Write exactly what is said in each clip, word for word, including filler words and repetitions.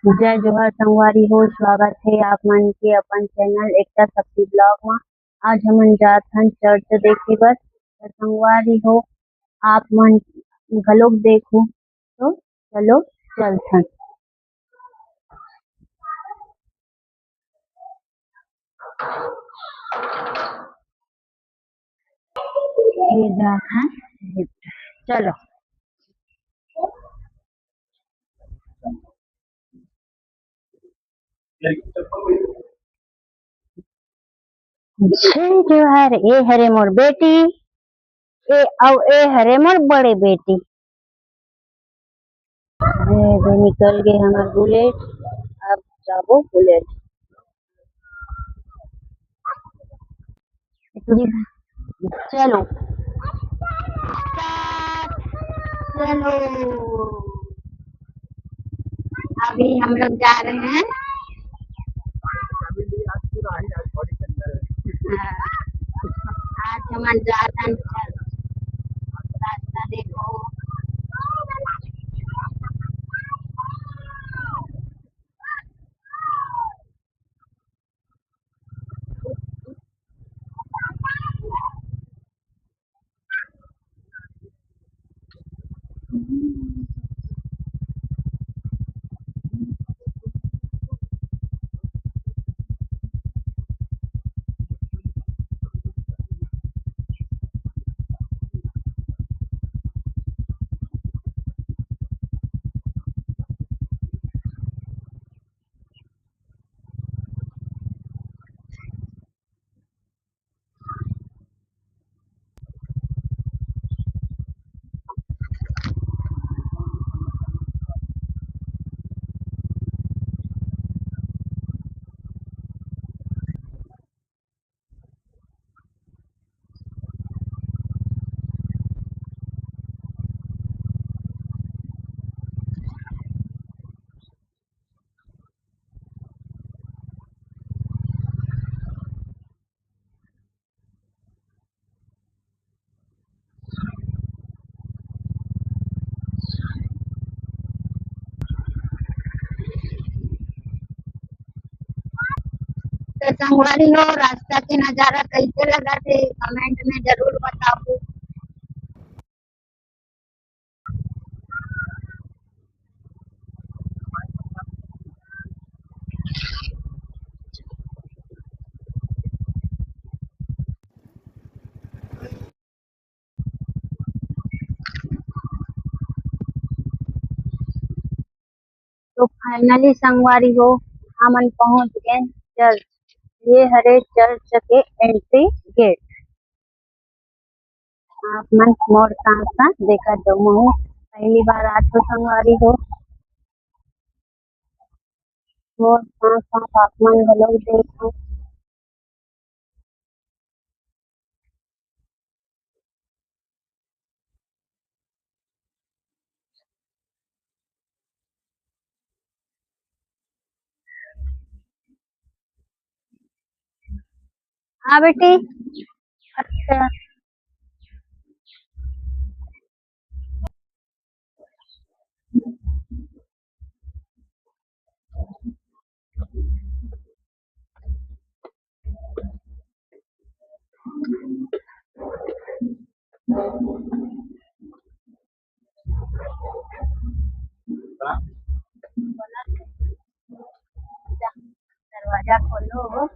जय जोहार संगवारी हो, स्वागत हे आप मन के अपन चैनल एकता शक्ति ब्लॉग म। आज हमन जात हन चर्च देखे बर। त संगवारी हो, आप मन घलोक देखो। तो चलो चलथन। ये जात हन। चलो। जय जोहार, ए हरे मोर बेटी, ए अउ ए हरे मोर बड़े बेटी। ए दे निकल गे हमर बुलेट, अब जाबो बुलेट। चलो, start। चलो, अभी हम लोग जा रहे हैं। हाँ, आज हमन जात हन, रास्ता देखो। तो संगवारी हो, रास्ता के नजारा कैसे लगा थे, कमेंट में जरूर बताओ। तो finally संगवारी हो, हमन पहुंच गए चर्च। ये हरे चर्च के एंट्री गेट। आप मन मोर साथ साथ देखत जाओ, महू पहली बार आत हो संगवारी हो। मोर साथ साथ आप मन घलो देखो। हाँ बेटी। अच्छा। दरवाजा खोलो।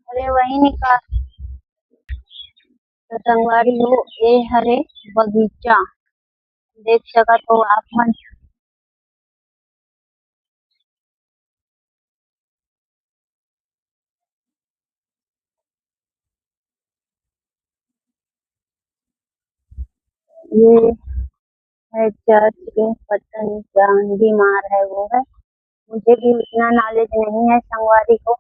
अरे वही निकाल। तो संगवारी हो, ए हरे बगीचा, देख सकत हो आप मन। ये है चर्च के, पता नहीं क्या बीमार है वो है, मुझे भी उतना नॉलेज नहीं है संगवारी हो।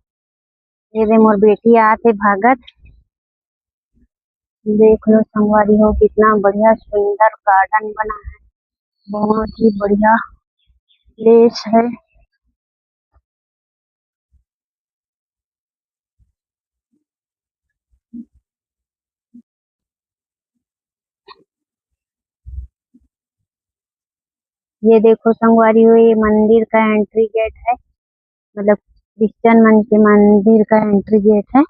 ये दे मोर बेटी आत हे भागत। देख लो संगवारी हो, कितना बढ़िया सुंदर गार्डन बना है, बहुत ही बढ़िया प्लेस है। ये देखो संगवारी हो, ये मंदिर का एंट्री गेट है, मतलब क्रिश्चियन मन के मंदिर का एंट्री गेट है।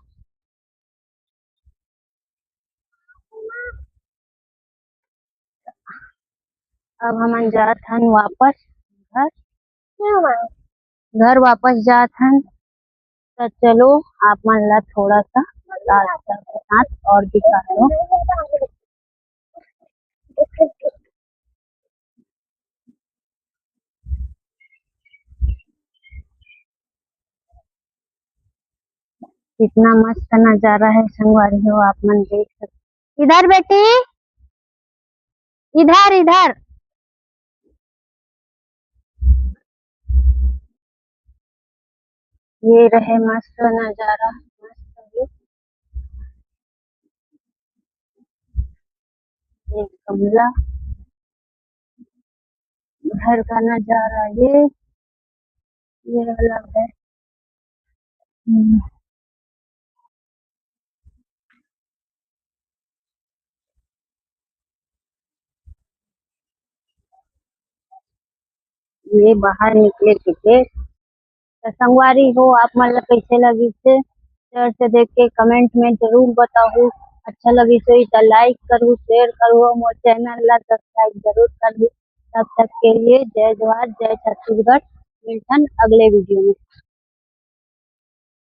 अब हमन जात हन वापस घर। घर वापस जात हन। तो चलो, आप मन ला थोड़ा सा रास्ता के साथ और दिखा दो। कितना मस्त नजारा है संगवारी हो, आप मन देख सकते। इधर बेटी, इधर, इधर। ये रहे मस्त नजारा, मस्त view। ये गमला, घर का नजारा, ये, ये वाला है। हम्म। ये बाहर निकले के गेट। तो संगवारी हो, आप मन ला कैसे लगिस हे चर्च देख के कमेंट में जरूर बताहू। अच्छा लगिस होही तो लाइक करहू, शेयर करहू, मोर चैनल ला सब्सक्राइब जरूर करहू। तब तक के लिए जय जवान, जय छत्तीसगढ़। मिलथन अगले वीडियो में।